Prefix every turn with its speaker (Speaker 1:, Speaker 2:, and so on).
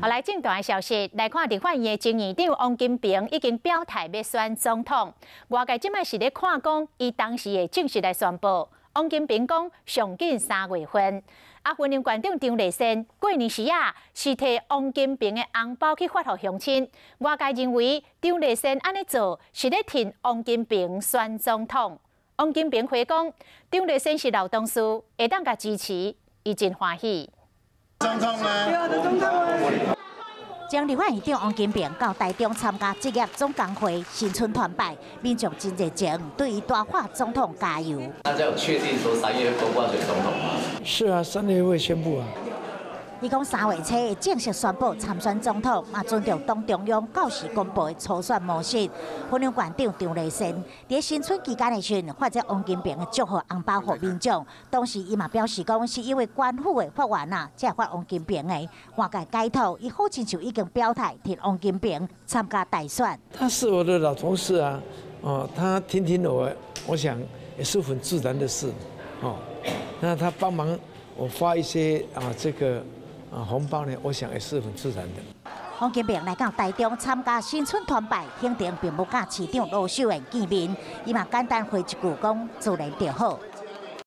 Speaker 1: 好，來正大消息，來看立法院的前院長王金平已經表態欲選總統。外界這擺是咧看講，伊當時會正式來宣布。王金平講上緊3月份。啊，雲林縣長張麗善過年時啊，是提王金平的紅包去發予鄉親。外界認為張麗善按呢做是咧挺王金平選總統。王金平回講，張麗善是老同事，會當共支持，伊真歡喜。
Speaker 2: 總統呢？
Speaker 3: 前立法院長王金平到台中參加職業總工會新春團拜，民眾真熱情，對伊大喊總統加油。
Speaker 4: 大家有確定說3月公布選總統嗎？
Speaker 5: 是啊，3月會宣布啊。
Speaker 3: 伊講3月初會正式宣布參選總統，嘛尊重黨中央到時公布的初選模式。雲林縣長張麗善佇新春期間的時陣，發這王金平的祝賀紅包予民眾。當時伊嘛表示講，是因為縣府的發願啊，才發王金平的。外界解讀，伊好親像已經表態挺王金平參加大選。
Speaker 5: 他是我的老同事啊，哦，他聽聽我，我想也是很自然的事，哦，那他幫忙我發一些啊這個。啊，紅包呢，我想也是很自然的。
Speaker 3: 王金平來到台中參加新春團拜，行程並無佮市長盧秀燕見面，伊嘛簡單回一句講自然就好。